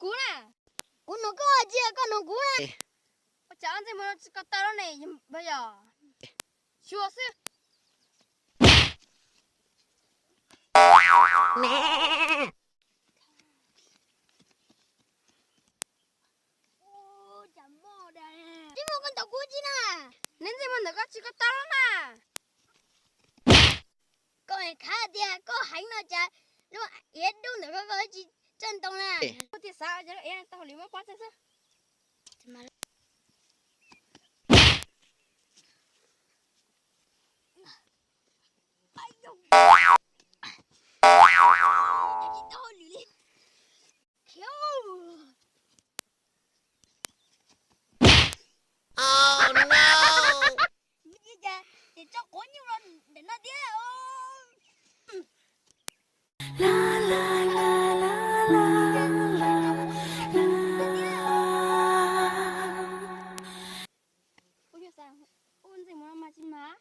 Kuv na. Kuv nug koj tsi, koj nug kuv na. Ua cas ob ntxwg muag no tsis ko taw lawm ne, yog xyuas xwb. Tsis muaj koj ntaus kuv tsi na. Neb ntxwg muag ntawm koj tsis ko taw lawm na. Koj khav tias koj heev no cas lub iav dub ntawm koj koj tsis txawj ntoo na. Koj tias xav ces lub iav tau hauj lwm muab pob txeeg xwb. Ces tso quav nyuj los ntawm no thiab. Ua ntxwg muag no mas tsis mas.